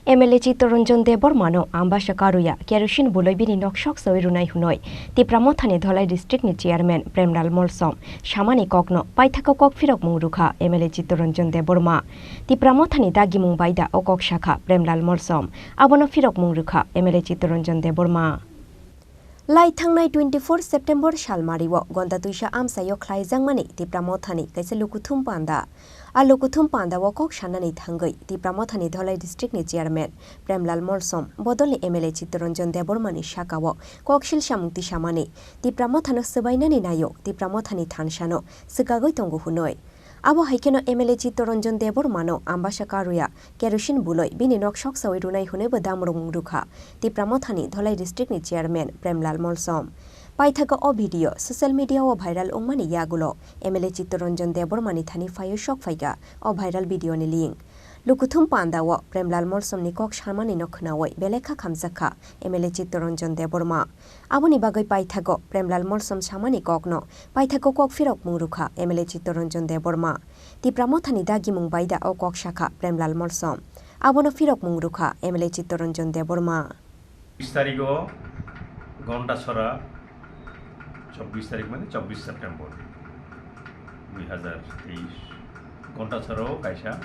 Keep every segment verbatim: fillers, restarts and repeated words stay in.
M L A Chittaranjan Debbarmano ambasa karuya kerosene buloi bini nok sok sawi rwnai hwnwi Tipra Mothani Dholai district ni chairman Premlal Molsom samani kokno paithakgo kok phirokmung rwkha M L A Chittaranjan Debbarma. Tipra Mothani dagimung bai da o kok sakha Premlal Molsom, abono phirokmung rwkha M L A Chittaranjan Debbarma. Lai thangnai twenty-four September salmario gonta twisa amchaio khlaijakmani Tipra Mothani kaisa lukuthum panda. A lukuthum pandao kok sanani thangwi Tipra Mothani Dholai district ni chairman Premlal Molsom bodolni M L A Chittaranjan Debbarmani sakao koksil samung tisamani Tipra Mothano swbainani naio Tipra Mothani thansano swkagwi tongo hwnwi. Abo hai kheno M L A Chittaranjan Debbarmano ambasa karuya kerosene buloi bini nok sok sawi rwnai hwnwibo damrokmung rwkha Tipra Mothani Dholai district ni chairman Premlal Molsom. Paithago o video social media o viral wngmani yagulo M L A Chittaranjan Debbarmani thani phaio sok phaikha o viral video ni link. Lukuthum pandao Premlal Molsomni kok samanino khwnawi belai kha khamjakha M L A Chittaranjan Debbarma. Aboni bagwi paithago Premlal Molsom samani kokno paithago kok phirokmung rwkha M L A Chittaranjan Debbarma. Tipra Mothani dagimung bai da o kok sakha Premlal Molsom. Abono phirokmung rwkha M L A Chittaranjan Debbarma. Bis tarigo gonta sora, chobbish tarik mane chobbish September dui hazar teis, gonta sora o kaisa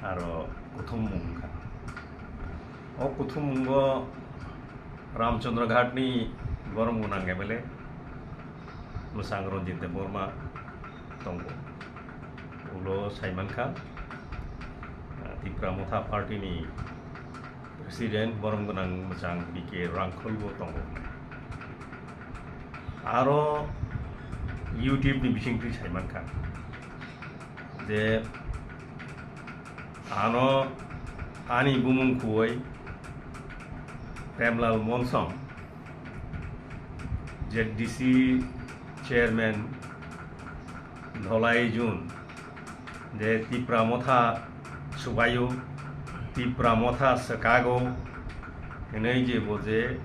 aro kuthum mung wngkha. O kuthum mungo Ramchandra Ghat ni borom gwnang M L A mwsang Ranjit Debbarma tongo. Ulo saimankha, ah, Tipra Motha Party ni President borom gwnang mwchang B K Rangkhol bo tongo. Aro YouTube ni bisingtwi saimankha je ano ani bumung khuoi Premlal Molsom, Z D C chairman Dholai Jun, je Tipra Motha subaio, Tipra Motha swkago, hwnwi je bo je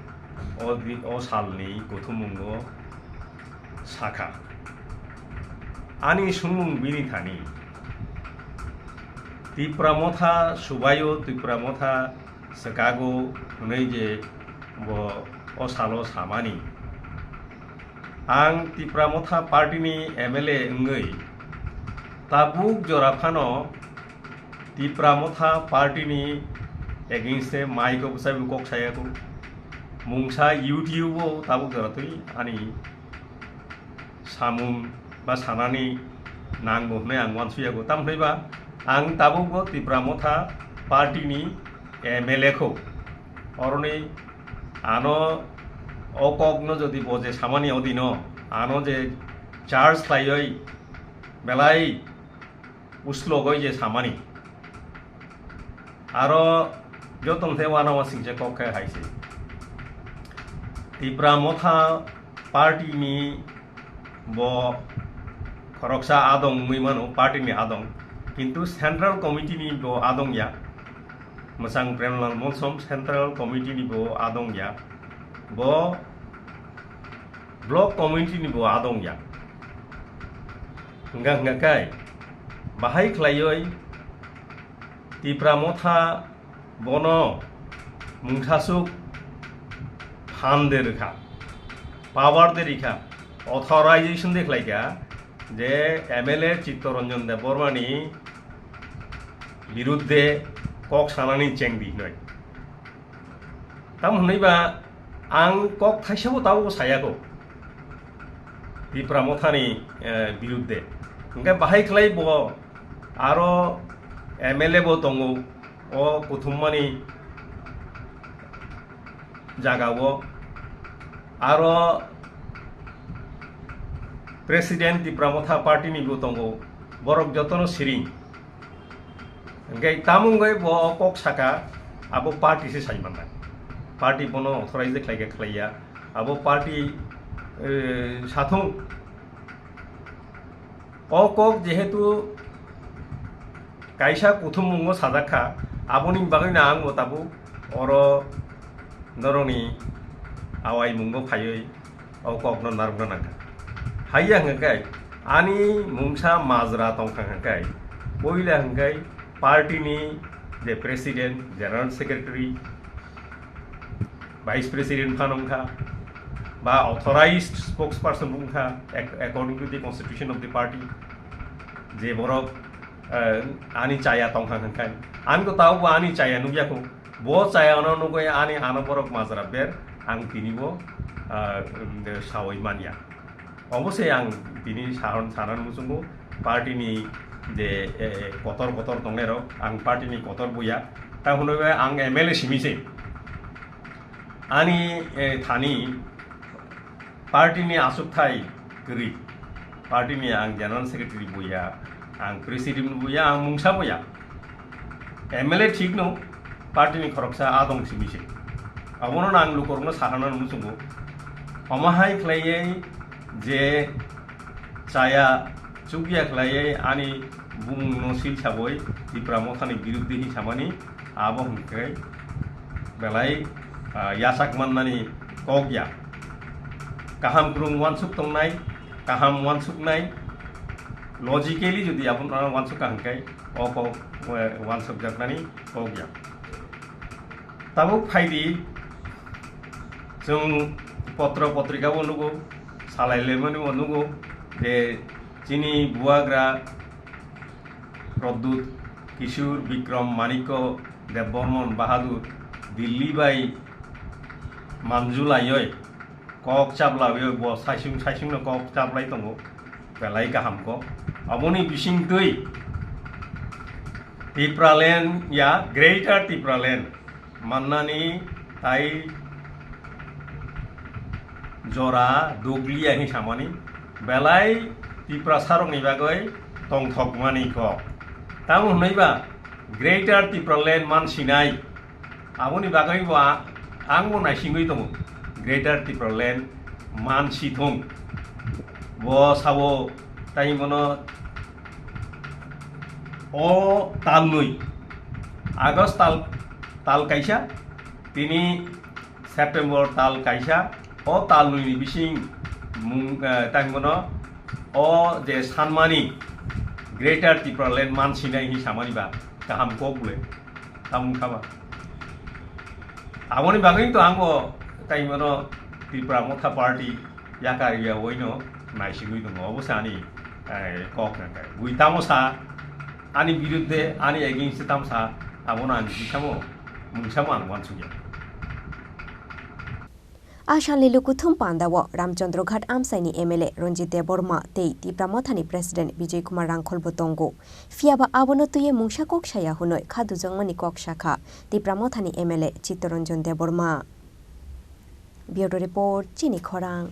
o di-, o salni kuthumungo sakha. Ani sumung bini thani, Tipra Motha subaio, Tipra Motha swkago hwnwi je bo o salo samani. Ang Tipra Motha Party ni M L A wngwi tabuk jora phano Tipra Motha Party ni against e mic o bwsai bo kok saya kho. Mungsa YouTube o tabuk jora twi ani samung ba sanani nango hwnwi ang uansukya kho. Tamo hwnwi ba ang tabuk bo Tipra Motha Party ni M L A kho. Oroni ano o kokno jodi bo je samani odino ano je charge khlaioi belai uslogoi je samani. Aro jotong the wana wasing je kok khe hai se. Tipra Motha Party ni bo khoroksa adong wngwi mano, party ni adong. Kintu Central Committee ni bo adong ya. Mwchang Premlal Molsom Central Committee ni bo adong ya. Bo Block Committee ni bo adong ya. Hwnga hwnga kai bahai khlaioi Tipra Motha bono mungsasuk phan de rwkha, power de rikha, authorization de khlaikha je M L A Chittaranjan Debbarma ni birudde kok sanani cheng di hinoi. Tamo hwnwi ba ang kok thaisa bo tabuk saya kho Tipra Motha ni, eh, birudde. Hwnkhe bahai khlai bo aro M L A bo tongo o kuthum mani jaga o. Aro President Tipra Motha Party ni bo tongo. Borok jotono siring. Hwnkhe tamo wngwi bo o kok saka, abo party se sai mannai. Party bono authorize khlai khe khlai ya. Abo party, eh, sathung. O kok jehetu kaisa kuthum mungo sajak kha, aboni bagwi no ang bo tabuk oro norokni awai mungo phaiwi o kokno narwkna nangkha. Haiya hwnkhe ani mungsa majra tongkha hwnkhe, puila hwnkhe party ni je president, general secretary, vice president phano wngkha, ba authorized spokesperson wngkha, ac-, according to the constitution of the party, je borok, eh, ani chaya tongkha hwnkhai, ang to tabukbo ani chaya nukya kho, bo chayano nugwi ani ano borok majra ber, ang tinibo, eh, sawi manya. Obosai ang tini saron, saran muchungo party ni je, eh, kotor kotor tongnai rok, ang party ni kotor buya, ta hwnwi ang M L A simi se. Ani, eh, thani party ni aswkthai kwrwi, party ni ang general secretary buya, ang president buya, ang mungsa buya. M L A thik no, party ni khoroksa adong simi se. Abono ang lukorokno saharna muchungo. Omo hai khlaiwi je chaya chukya khlaiwi ani bumungno sil sabwi Tipra Mothani biruddhe hi samani abo hwnkhe belai, ah, yasak mannani kok ya. Kaham kwrwng uansuk tongnai, kaham uansuknai, logically jodi abono uansukha hwnkhe o kok, eh, uansukjaknani kok ya. Tabuk phaidi, chwng potro potrika o nugo, salai lemani o nugo, je chini bubagra Pradyut, Kishore, Bikram, Manikya, Debbarman, Bahadur, Delhi bai manjulaioi, kok chaplaioi, bo saisung saisungno kok chaplai tongo, belai kaham kok. Aboni bisingtwi Tipraland ya Greater Tipraland mannani tai jora duglia hi samani belai Tiprasarokni bagwi tongthokmani kok. Tamo hwnwi ba Greater Tipraland mansinai. Aboni bagwi bo a-, ang bo naisingwi tongo. Greater Tipraland mansithung. Bo sabo tai bono o talnwi, August tal, tal kaisa, tini September tal kaisa, o talnwi ni bising mung, eh, tai bono o je sanmani Greater Tipraland mansinai hi samani ba kaham kok bole. Tamung kha ba. Aboni bagwi to ang bo tai bono Tipra Motha Party yakar ya oino naisingwi tongo. Obo se ani, eh, kok nang kai. Bui tamo sa, ani biruddhe, ani against tamo sa, abono ang bisamo, mungsamo ang uansukya. A salni lukuthum pandao Ramchandra Ghat amchaini M L A Ranjit Debbarma tei Tipra Mothani President Bijay Kumar Rangkhol bo tongo. Phiyaba abono twiwi mungsa kok saya hwnwi kha dujakmani kok sakha Tipra Mothani M L A Chittaranjan Debbarma. Bureau Report, Chini Khorang.